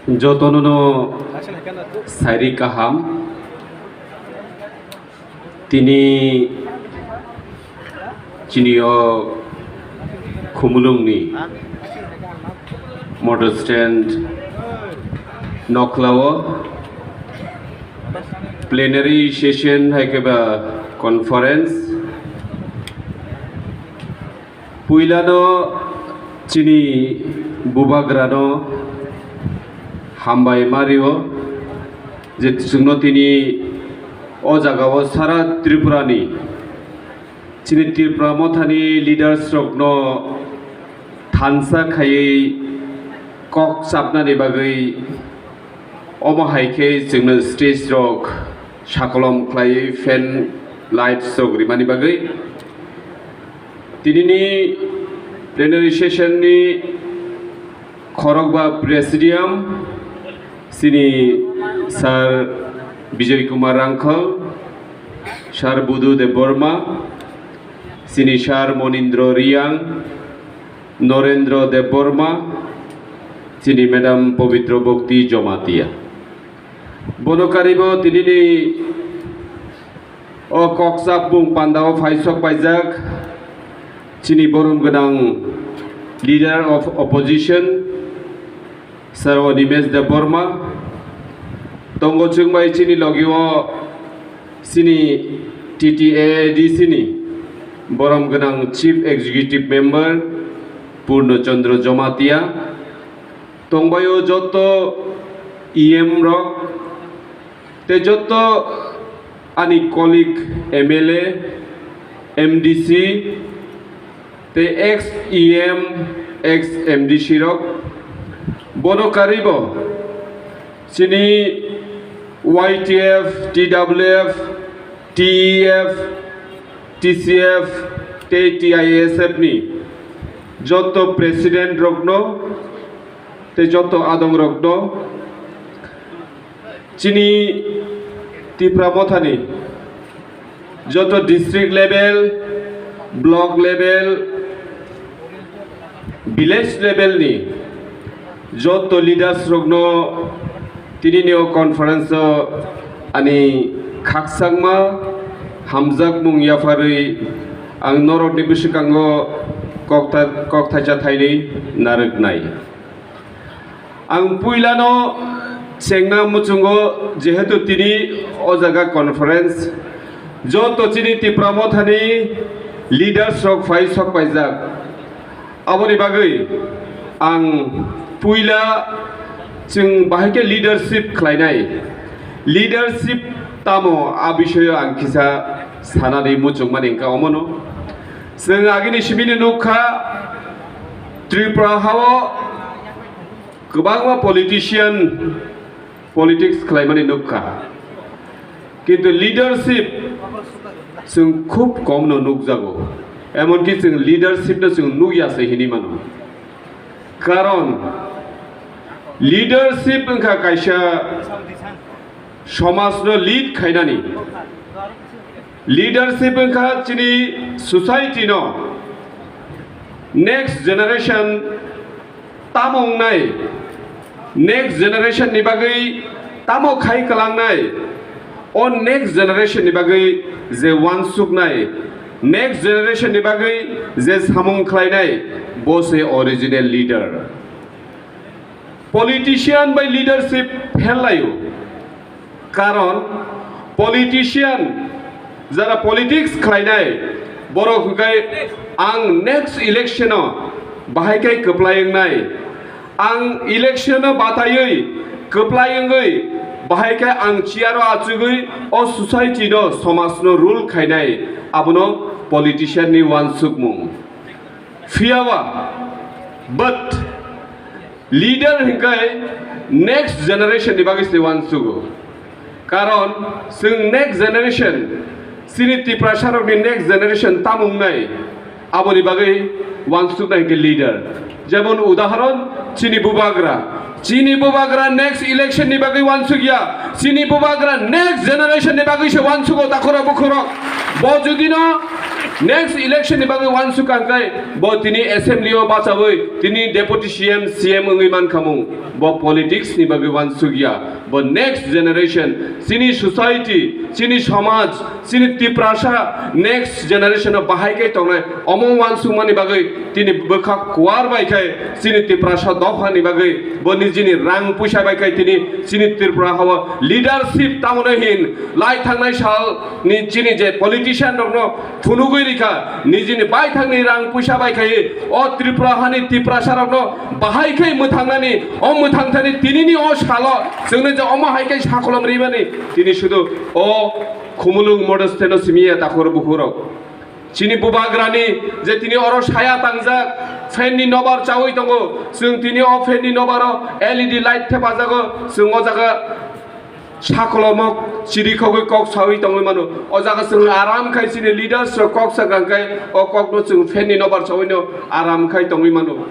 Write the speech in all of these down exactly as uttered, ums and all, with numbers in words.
Jotono no sairi kaham. Tini chini o Khumulwng ni motor stand nokla o plenary session hai khe ba conference. Puilano chini bubagrano hambai mario je chwngno tini o jagao sara Tripurani chini Tipra Mothani leaders rokno thansa khaiwi kok chapnani bagwi. Omo hai khe chwngno stage rok sakolom khlaiwi fan lights rok rimani bagwi. Tinini plenary session ni khorokba presidium chini Sir Bijoy Kumar Rangkhol, Sir Budu Debbarma, chini Sir Monindra Reang, Norendra Debbarma, chini Madam Pabitra Bhakti Jamatia. Bono karibo tinini o kok chapmung pandao phai sok paijak chini borom gwnang leader of opposition, Sir Animesh Debbarma. Tongo chwng bai chini logi o chini T T A D C ni borom gwnang Chief Executive Member Purno Chandra Jamatia. Tongbaio joto E M rok tei joto ani colleague M L A, M D C, tei ex E M, ex M D C rok, bono karibo chini Y T F, T W F, T E F, T C F tei T I S F ni joto president rokno tei joto adong rokno chini Tipra Mothani joto district level, block level, village level ni joto leaders rokno tinini o conference o ani khakchangma hamjakmung yapharwi ang norokni bwswkango koktha-, kokthaisa thainwi narwknai. Ang puilano chengna muchungo, jehetu tini o jaga conference, joto chini Tipra Mothani leaders rok phai sok paijak. Aboni bagwi ang puila chwng bahai khe leadership khlainai. Leadership tamo, a bisoyo ang kisa sanani muchungmani wngkha omono. Chwng agini simino nukha, Tripura hao kwbangma politician politics khlaimani nukha, kintu leadership chwng khub komno nukjago, emonki chwng leadership no chwng nukya se hinwi mano. Karon leadership wngkha kaisa somajno lead khainani. Leadership wngkha chini society no next generation tamo wngnai, next generation ni bagwi tamo khai kwlangnai, o next generation ni bagwi je uansuknai, next generation ni bagwi je samung khlainai, bo se original leader. Politician bai leadership phel laio. Karon politician, jara politics khlainai, borok hwnkhe ang next election o bahai khe kwplai wngnai, ang election o bataiwi kwplai wngwi bahai khe ang chair o achugwi o society no, somaj no rule khainai, abono politician ni uansukmung. Phiya ba, but leader hingkai next generation ni bagwi se uansugo. Karon chwng next generation, chini Tiprasa rokni next generation tamo wngnai, aboni bagwi uansuknai hingke leader. Jemon udahoron chini bubagra, chini bubagra next election ni bagwi uansukya, chini bubagra next generation ni bagwi se uansugo takhorok bukhorok. Bo judino Next election ni bagwi wansuk ang khe bo tini assembly o bachawi tini deputy C M, C M wngwi mankhamung. Bo politics ni bagwi wansuk ya. Bo next generation, chini society, chini samaj, chini Tiprasa next generation o bahai khe tongnai. Omo wansukmani bagwi tini bwkha kuar bai khe chini Tiprasa dopha ni bagwi bo nijini rang puisa bai khe tini chini Tripura hao leadership tamoni hin lai thangnai sal ni chini je politician rokno phunugwi rikha, nijini baithangni rang puisa bai khai o Tripura hani Tiprasa rokno bahai khai mwthangnani, o mwthangthani tinini o salo chwngno je omo hai khai sakolom rimani tini sudu o Khumulwng Model Stand-o simi ya takhuk bukhuk rok. Chini bubagrani je tini oro saya tangjak, fan ni nobar chawi tongo, chwng tini o fan ni nobaro L E D light thepajago, chwng o jaga sakolomok chirikhogwi kok sawi tongwi mano. O jaga chwng aram khai chini leaders rok kok sakang khai o kokno chwng fan ni nobar chawino aram khai tongwi mano.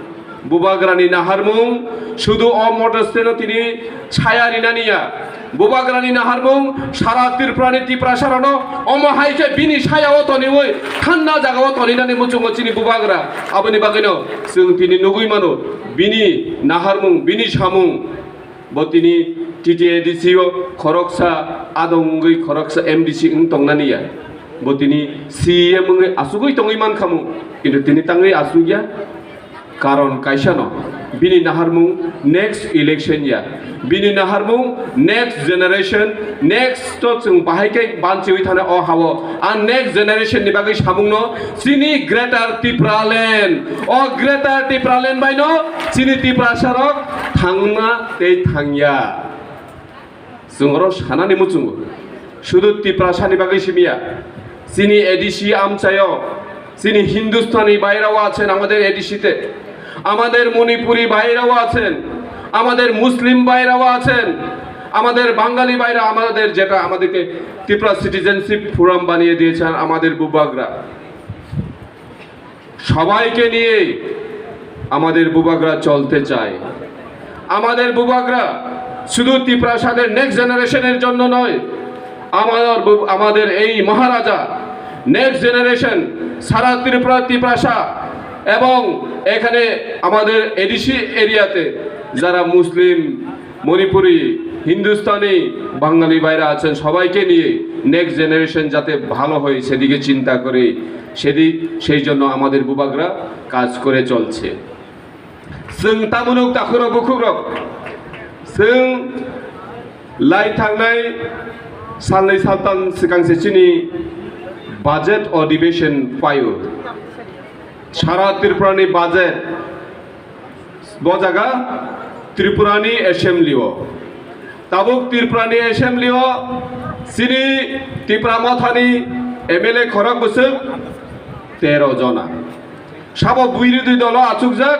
Bubagrani naharmung sudu o Model Stand-o tini saya rinani ya. Bubagrani naharmung sara Tripurani Tiprasarano omo hai khe bini saya o toniwi thanda jaga o toninani muchungo chini bubagra. Aboni bagwino chwng tini nugwi mano bini naharmung, bini samung. Bo tini T T A D C o khoroksa adong wngwi khoroksa M D C wng tongnani ya. Bo tini C M wngwi asugwi tongwi mankhamu, kintu tini tangwi asugya. Karon kaisa no, bini naharmung next election ya, bini naharmung next generation, next to chwng bahai khe banchiwi thana o hao. Ang next generation ni bagwi samung no chini Greater Tipraland, o Greater Tipraland bai no chini Tiprasa rok thangna tei thangya. Chwng oro sanani muchungo. Sudu Tiprasani bagwi simiya. Chini A D C amchaio, chini Hindustani bhairao achen amader A D C te. Amader Manipuri bhairao achen. Amader Muslim bhairao achen. Amader Bangali bhaira, amader jeta amaderke Tipra Citizenship Forum baniye diyechen amader bubagra. সবাইকে নিয়ে আমাদের বুবাগরা চলতে চায়। আমাদের বুবাগরা শুধু তিপ্রাসাদের নেক্সট জেনারেশনের জন্য নয়, আমার বু-, আমাদের এই মহারাজা নেক্সট জেনারেশন সারা ত্রিপুরা, তিপ্রাসা এবং এখানে আমাদের এডিসি এরিয়াতে যারা মুসলিম, মণিপুরি, হিন্দুস্তানি, বাঙালি ভাইরা আছেন, সবাইকে নিয়ে নেক্সট জেনারেশন যাতে ভালো হয় সেদিকে চিন্তা করে, সেদিক, সেই জন্য আমাদের বুবাগরা কাজ করে চলছে। Chwng tamunuk takhurok bukhukrok, chwng lai thangnai salnwi saltan swkang se chini budget adhibeshon paio. Sara Tripurani budget bo jaga Tripurani assembly o. Tabuk Tripurani assembly o chini Tipra Mothani M L A khorok bwswk tero jona. Sabo birodhi dolo achukjak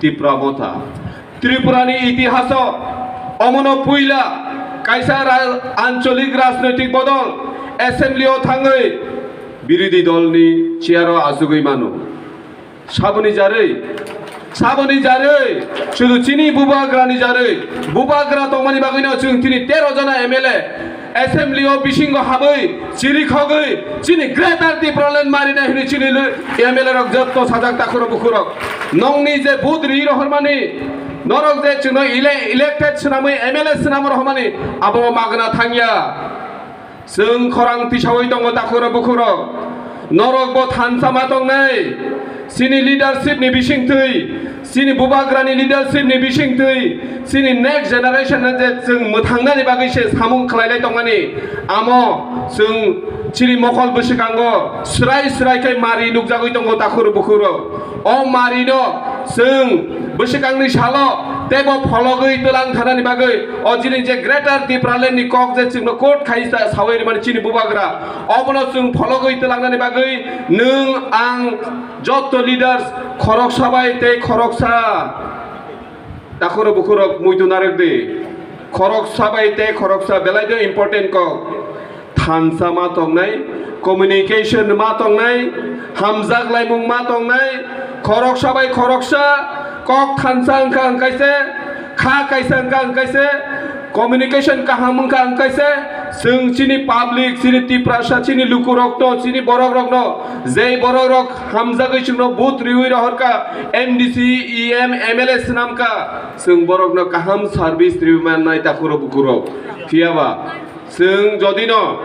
Tipra Motha. Tripurani itihaso omono puila kaisa ra-, ancholik rajnoitik bodol assembly o thangwi birodhi dolni chair o achugwi mano. Saboni jarwi, saboni jarwi, sudu chini bubagrani jarwi, bubagra tongmani bagwino chwng tini tero jona M L A assembly o bisingo habwi chirikhogwi chini Greater Tipraland marinai hwnwi chini lu-, M L A rok jotto sajak takhurok bukhurok. Nongni je vote ri rohormani, norok je chwngno ele-, elected swnamwi M L A swnam rohormani, abo magna thangya. Chwng khorang tisaui tongo takhurok bukhurok. Norok bo thansa ma tongnai. Chini leadership ni bisingtwi, chini bubagrani leadership ni bisingtwi, chini next generation no je chwng mwthangnani bagwi se samung khlailai tongmani. Amo chwng chini mokol bwswkango swrai swrai khe mari nukjagwi tongo takhurok bukhurok. O mari no chwng bwswkangni salo teibo phologwi twlang thanani bagwi o chini je Greater Tipraland ni kok je chwngno court khai sa-, sawi rwmani chini bubagra, obono chwng phologwi twlangnani bagwi nwng ang jotto leaders khoroksa bai tei khoroksa takhurok bukhurok muitu narwk di. Khoroksa bai tei khoroksa belai de important kok. Thansa ma tongnai, communication ma tongnai, hamjak laimung ma tongnai, khoroksa bai khoroksa, kok thansa wngkha wngkhaise, kha kaisa wngkha wngkhaise, communication kaham wngkha wngkhaise, Chwng chini public, chini Tiprasa, chini lukurokno, chini borokrokno, jei borokrok hamjagwi chwngno vote riwi rohorkha, M D C, E M, M L A swnamkha, chwng borokno kaham service riwi mannai takhurok bukurok. Phiyaba chwng jodino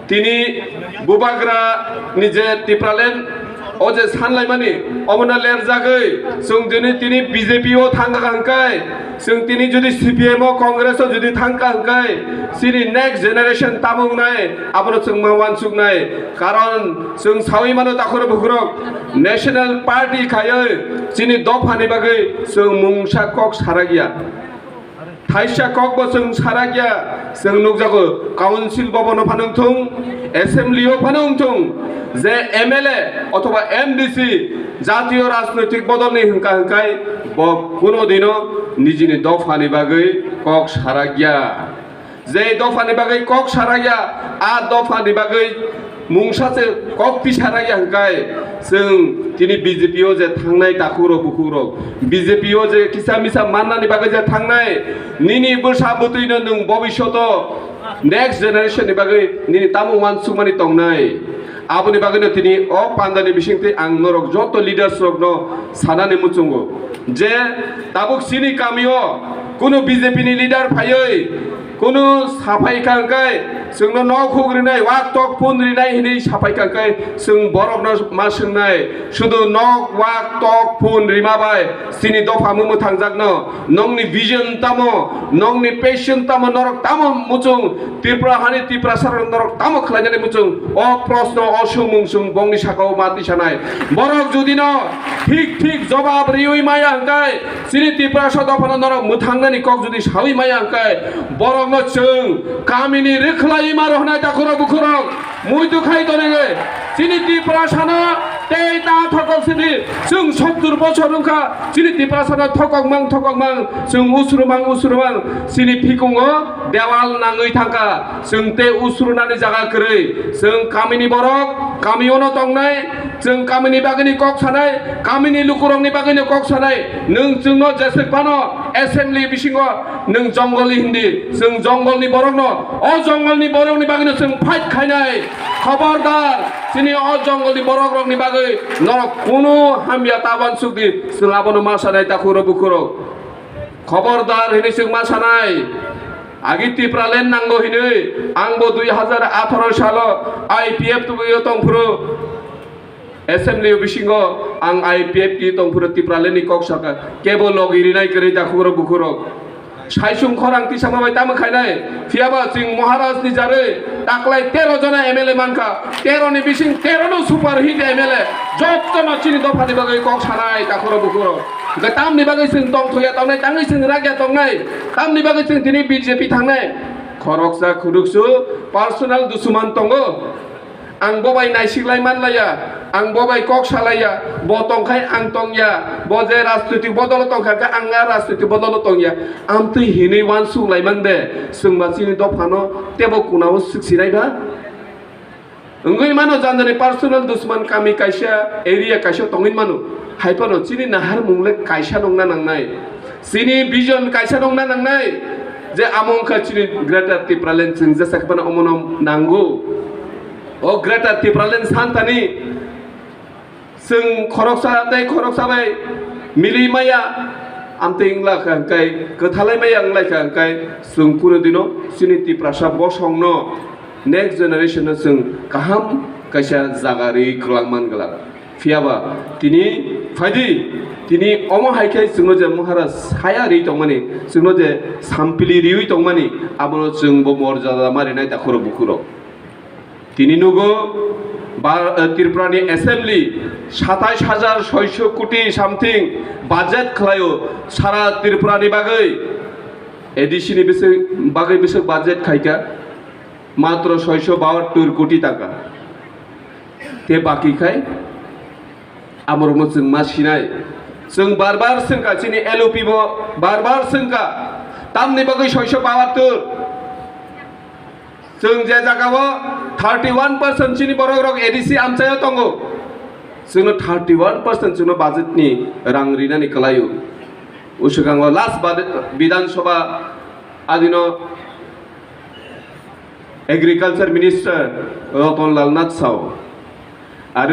tini bubagra ni je Tipraland o je sanlaimani omono lerjagwi chwng juni tini B J P o thangkha hwnkhe, chwng tini judi C P M o Congress o judi thangkha hwnkhe, chini next generation tamo wngnai abono chwng ma uansuknai. Karon chwng sawi mano takhurok bukhurok, National Party khaiwi chini dophani bagwi chwng mungsa kok sarakya. Thaisa kokbo chwng sarakya, chwng nukjago, council bobono phano wngthung, assembly o phano wngthung, je M L A othoba M D C jatiyo rajnoitik bodolni hwnkha hwnkhe bo kuno dino nijini dophani bagwi kok sarakya. Je dophani bagwi kok sarakya, a dophani bagwi mungsa se kok tisaraya hwnkhe, chwng tini B J P o je thangnai takhurok bukhukrok, B J P o je kisa misa mannani bagwi je thangnai, nini bwsa bwtwino nwng bobisyoto next generation ni bagwi nini tamo uansukmani tongnai. Aboni bagwino tini o pandani bisingtwi ang norok joto leaders rokno sanani muchungo je tabuk chini kamio kunu B J P ni leader phaiwi kunu saphai kha hwnkhe, chwngno nok huk rinai, wak tok phun rinai hinwi saphai kha hwnkhe, chwng borokno ma swngnai, sudu nok, wak tok phun rima bai chini dopha mungmwthangjakno, nokni vision tamo, nokni passion tamo, norok tamo muchung, Tripura hani Tiprasa rok norok tamo khlainani muchung, o proshno, o swngmung chwng bongni sakao ma tisanai. Borok judino thik thik jobab riwi maya hwnkhe, chini Tiprasa dophano norok mwthangnani kok judi sawi maya hwnkhe, borokno chwng kamini rwkhlaiwi ma rohornai takhurok bukhurok muitu khai tonwi. Chini Tiprasano tei ta thokok sidi chwng sottur bochor wngkha, chini Tiprasano thokok mang thokok mang, chwng usru mang usru mang, chini phikungo dewal nangwi thangkha. Chwng tei usrunani jaga kwrwi, chwng kamini borok kamiono tongnai, chwng kamini bagwini kok sanai, kamini lukurokni bagwino kok sanai. Nwng chwngno jeswk phano assembly bisingo nwng jongolni hindi, chwng jongolni borokno, o jongolni borokni bagwino chwng fight khainai. Khobordar, chini o jongolni borokrokni bagwi norok kunu hamya ta uansukdi, chwng abono ma sanai takhurok bukhurok. Khobordar hinwi chwng ma sanai. Agi Tipraland nango hinwi ang bo dui hazar atharo salo I P F tubui o tongphuru, assembly o bisingo ang I P F twi tongphuru Tipraland ni kok saka kebo logi rinai kwrwi takhurok bukhurok. Saisung khorang tisama bai tamo khainai, phiyaba chwng Maharaj ni jarwi taklai tero jona M L A mankha, tero ni bising tero no super hit M L A, jotto no chini dopha ni bagwi kok sanai takhurok bukhurok. Hwnkhe tamni bagwi chwng tongthokya tongnai, tangwi chwng rakya tongnai, tamni bagwi chwng tini B J P thangnai. Khoroksa khuruksu personal dusuman tongo. Ang bo bai naisiklai manlaiya, ang bo bai kok salaiya, bo tongkhai ang tongya, bo je rajnoitik bodolo tongkha khe ang a rajnoitik bodolo tongya. Amtwi hinwi uansuk laimang de, chwngba chini dophano tebo kunao swksinai ba? Wngwi mano jani jani personal dushman kami kaisa, area kaisa tongwi mano. Hai phano chini naharmung le kaisa nongna nangnai. Chini vision kaisa nongna nangnai. Je amo wngkha chini Greater Tipraland, chwng jesa khe phano omono nango. O Greater Tipraland santani chwng khoroksa tei khoroksa bai milwi maya, amtwi wngla kha hwnkhe, kwthalai maya wngla kha hwnkhe, chwng kunu dino chini Tiprasa bosongno, next generation no chwng kaham kaisa jaga rwi kwlangman glak. Phiyaba tini phaidi, tini omo hai khe chwngno je Maharaj saya rwi tongmani, chwngno je sampili riwi tongmani, abono chwng bo morjada ma rinai takhurok bukhurok. Tini nugo, ba, eh, Tripura ni assembly satais hajar soiso koti something budget khlaio sara Tripura ni bagwi. A D C ni bwswk bagwi bwswk budget khaikha matro soiso bahattor koti taka. Te baki khai amorokno chwng ma sinai. Chwng bar bar swngkha, chini L O P bo bar bar swngkha, tamni bagwi soiso bahattor. Chwng je jagao thirty one percent chini borok rok A D C amchaio tongo, chwngno thirty one percent chwngno budget ni rang rinani kwlaio. Uswkango last bad-, Bidhan Sabha adino Agriculture Minister Ratan Lal Nath sao, are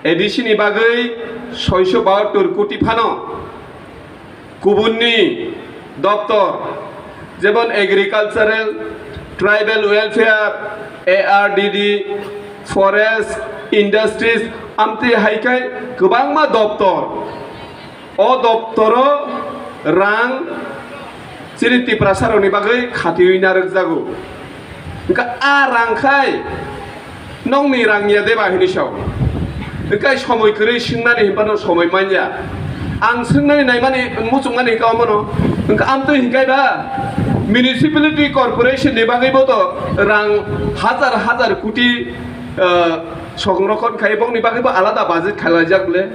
A D C ni bagwi soiso bahattor koti phano kubunni doptor, jemon Agricultural, Tribal Welfare, A R D D, Forest, Industries, amtwi hai khe kwbangma doptor. O doptoro rang chini Tiprasarokni bagwi khatiwi narwkjago. Hwnkha a rang khai nokni rang ya deba hinwi sao. Hwnkhe somoi kwrwi swngnani hinphano somoi manya. Ang swngnani naimani muchungmani hwnkha omono. Hwnkha amtwi hwnkhe ba municipality corporation ni bagwibo to rang hajar hajar koti, ah, songrokhon khai bokni bagwibo alada budget khailaijak le.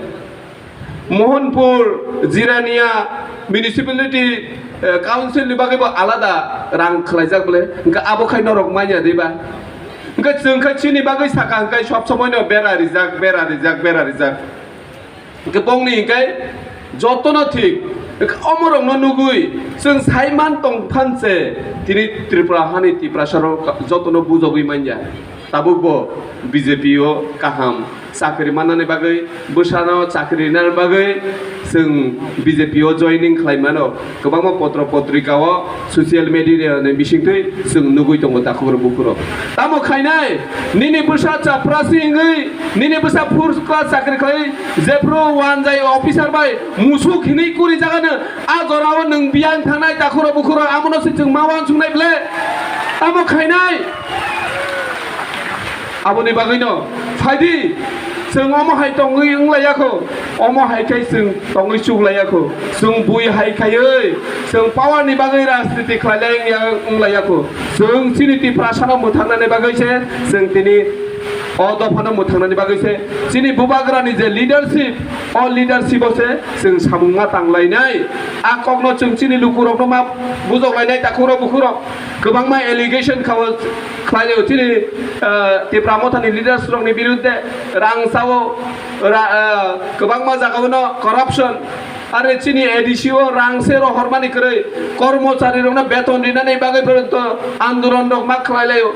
Mohanpur, Jirania Municipality, eh, Council ni bagwi bo alada rang khwlaijak bole. Hwnkhe abo khai norok manya diba? Hwnkhe chwng khe chini bagwi saka hwnkhe sob somoi no bera rijak, bera rijak, bera rijak. Hwnkhe bongni hwnkhe jotono thik. Hwnkhe omorokno nugwi chwng saiman tong phanse tini Tripura hani Tiprasarok jotono bujogwi manya. Tabukbo B J P o kaham chakri mannani bagwi, bwsano chakri rinani bagwi chwng B J P o joining khlai mano. Kwbangma potro potrika o, social media ni bisingtwi chwng nugwi tongo takhuk rok bukhuk rok. Tamo khainai, nini bwsa chaprasi wngwi, nini bwsa first class chakri khlai, jephru wanjai officer bai musuk hinwi kuri jagano, a jorao nwng biyang thangnai takhuk rok bukhuk rok, amono se chwng ma uansuknai ble? Tamo khainai? Aboni bagwino phaidi, chwng omo hai tongwi wnglaiyakho, omo hai khai chwng tongwi chuklaiyakho, chwng bui hai khaiwi chwng power ni bagwi rajniti khlailai wngya-, wnglaiyakho, chwng chini Tiprasano mwthangnani bagwi se chwng tini o dophano mwthangnani bagwi se chini bubagrani je leadership, o leadership o se chwng samung ma tanglainai. A kokno chwng chini lukurokno ma bujoklainai, takhurok bukhurok. Kwbangma allegation kha-, khlaio chini, ah, Tipra Mothani leaders rokni birudde, rang sao, ra-, ah, kwbangma jagao no corruption. Are chini A D C o rang se rohormani kwrwi, kormochari rokno beton rinani bagwi photo andolon rok ma khlailaio.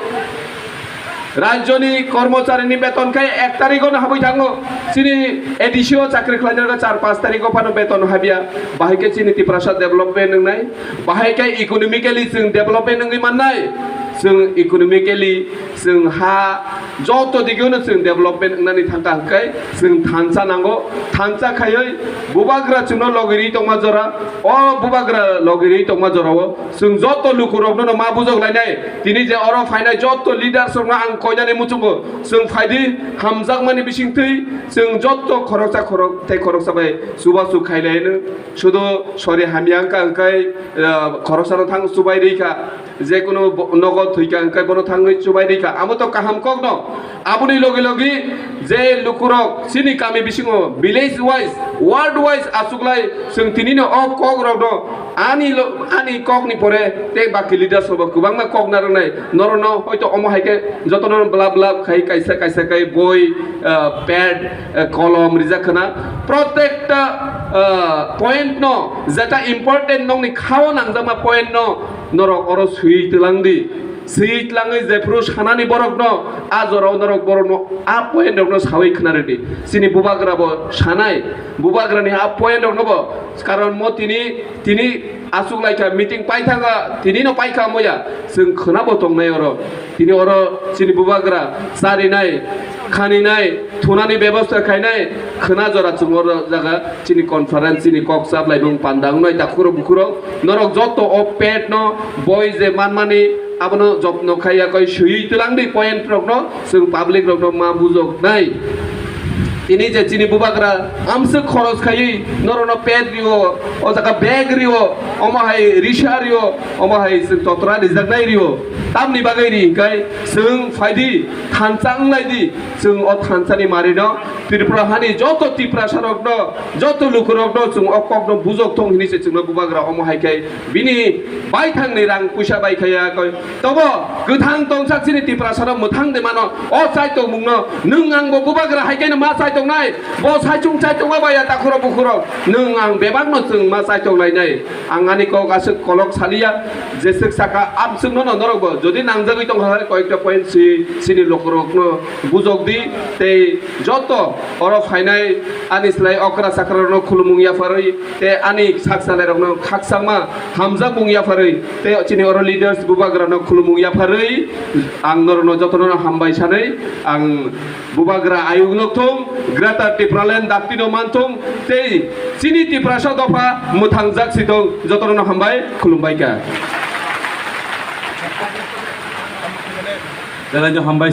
Rajyoni kormocharini beton khe ek tarikh o no habwi thango. Chini A D C o chakri khlainai rok char panch tarikh o phano beton habya. Bahai khe chini Tiprasa development wngnai. Bahai khe economically chwng development wngwi mannai. Chwng economically, chwng ha, joto digeno chwng development wngnani thangkha hwnkhe chwng thansa nango. Thansa khaiwi bubagra chwngno logirwi tongma jora, o bubagra logirwi tongma jorao chwng joto lukurokno no ma bujoklainai. Tini je oro phainai joto leaders rokno ang koinani muchungo, chwng phaidi hamjakmani bisingtwi chwng joto khoroksa khorok tei khoroksa bai chubachu khailaino. Sudo sori hamya wngkha hwnkhe, ah, khoroksano thang chubai rikha, jekunu bo-, nogo thwikha hwnkhe bono thangwi chubai rikha, amo to kaham kokno. Aboni logi logi je lukurok chini kami bisingo village wise, ward wise achuklai chwng tinino o kokrokno ani lo-, ani kokni pore tei baki leaders rokbo kwbangma kok narwknai. Norokno hoito omo hai khe jotono bla bla khai kaisa kaisa khai boi, ah, pad, ah, kolom rijak khna. Protekta, ah, point no, jeta important nokni khao nangjakma point no norok oro swi twlang di. Swi twlangwi jephru sanani borokno a jorao norok borokno a point rokno sawi khna rwdi. Chini bubagra bo sanai, bubagrani a point rokno bo, karon mo tini, tini achuk laikha, meeting paithaka, tini no paikha moya, chwng khwnabo tongnai oro. Tini oro chini bubagra charinai, khaninai, thunani bebosta khainai, khwna jora chwng oro jaga chini conference, chini kok chaplaimung panda wngnai takhurok bukhurok. Norok joto o pet no boi je manmani abono jotno khaiya koi swiwi twlang di point rokno, chwng public rokno ma bujoknai. Tini je chini bubagra amswk khoros khaiwi norokno pet rio, o jaga bag rio, omo hai risa rio, omo hai chwng totra rijaknai rio. Tamni bagwi ri hwnkhe chwng phaidi, thansa wnglai di, chwng o thansani marino Tripura hani joto Tiprasarokno, joto lukurokno chwng o kokno bujok thung hinwi se chwngno bubagra omo hai khe bini baithangni rang puisa bai khaiya koi. Tobo kwthang tongsak chini Tiprasarok mwthang de mano. O chaitokmungno nwng angbo bubagra hai khe no ma chaitok tongnai, bo saichung chai tongma baya takhurok bukhurok, nwng ang bebakno chwngma chai tonglainai. Ang ani kok aswk kolok saliya, jeswk saka amswkno no norokbo jodi nangjagwi tongkha hai koyekta point si chini lokorokno bujok di, tei joto oro phainai ani slai okra chakrarokno khulumung yapharwi tei ani sak salairokno khakchangma hamjakmung yapharwi tei chini oro leaders bubagrano khulumung yapharwi ang norokno jotono hambai sanwi ang Bubagra ayuk nok thung, Greater Tipraland dakti no man thung, tei chini Tiprasa dopha mwthangjak si thung, jotono no hambai khulumbai kha. Belai no hambai.